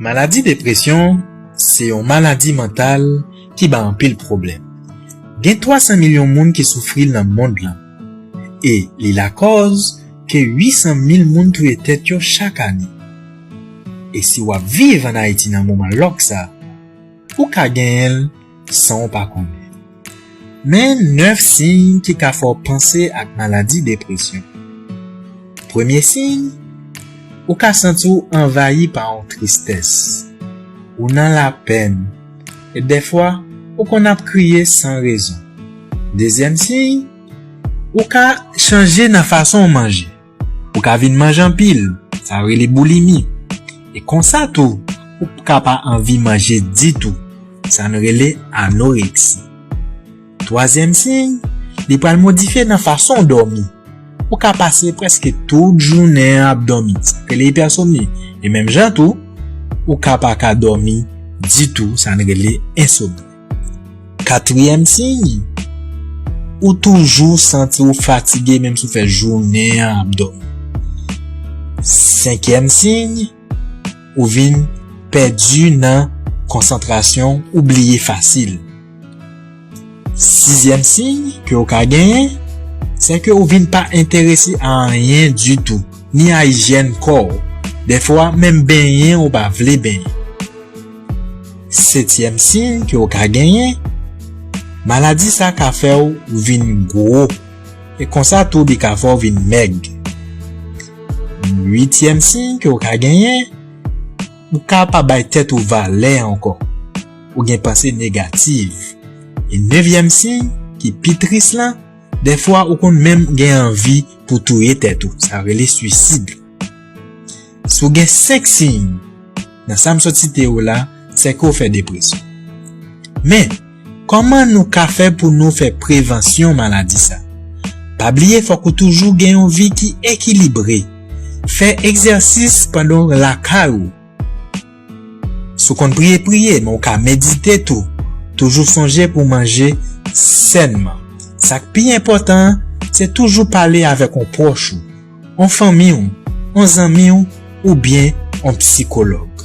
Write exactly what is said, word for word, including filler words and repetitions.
Maladi depresyon se yon maladi mantal ki bay anpil pwoblèm. Gen twa san milyon moun ki soufri l nan mond lan, e li lakòz ke uit san mil moun touye tèt yo chak ane. E si w ap viv ann Ayiti nan moman lòk sa, ou ka genyen l san w pa konnen. Men nèf siy ki ka fè w panse ak maladi depresyon. Premye siy, ou ka santi w anvayi pa yon tristès. Ou nan lapèn, e dèfwa, ou konn ap kriye san rezon. Dezyèm siy, ou ka chanje nan fason w manje. Ou ka vin manje anpil, sa yo rele boulimi. E konsa tou, ou ka pa anvi manje ditou, sa nou rele anoreksi. Twazyèm siy, li pral modifye nan fason w dòmi. Ou ka pase prèske tout jounen an ap dòmi, sa rele ipèsomni. E menm jan tou, ou ka pa ka dòmi ditou, sa n rele ensomni. Katriyèm siy, ou toujou santi w fatige menm si w fè jounen an ap dòmi. Senkyèm siy, ou vin pèdi nan konsantrasyon, ou bliye fasil. Sizyèm siy ke w ka genyen, se ke ou vin pa enterese a anyen ditou, ni a ijyèn kò w. Dèfwa, menm benyen ou pa vle benyen. Setyèm siy ke w ka genyen, maladi sa ka fè w vin gwo. E konsa tou, li ka fè w vin mèg. Uityèm siy ke w ka genyen, ou ka pa bay tèt ou valè ankò. Ou gen panse negatif. E nevyèm siy, ki pi tris lan, dèfwa ou konn menm gen anvi pou touye tèt ou. Sa rele swisid. Si w gen senk siy nan sa m sot site yo la, se ke w fè depresyon. Men, kòman nou ka fè pou nou fè prevansyon maladi sa? Pa bliye, fòk ou toujou gen yon vi ki ekilibre. Fè egzèsis pandan w lakay ou. Si w konn priye, priye, men w ka medite tou. Toujou sonje pou w manje sènman. Sa k pi enpòtan an, se toujou pale avèk yon pwòch ou, yon fanmi w, yon zanmi w, oubyen yon sikològ.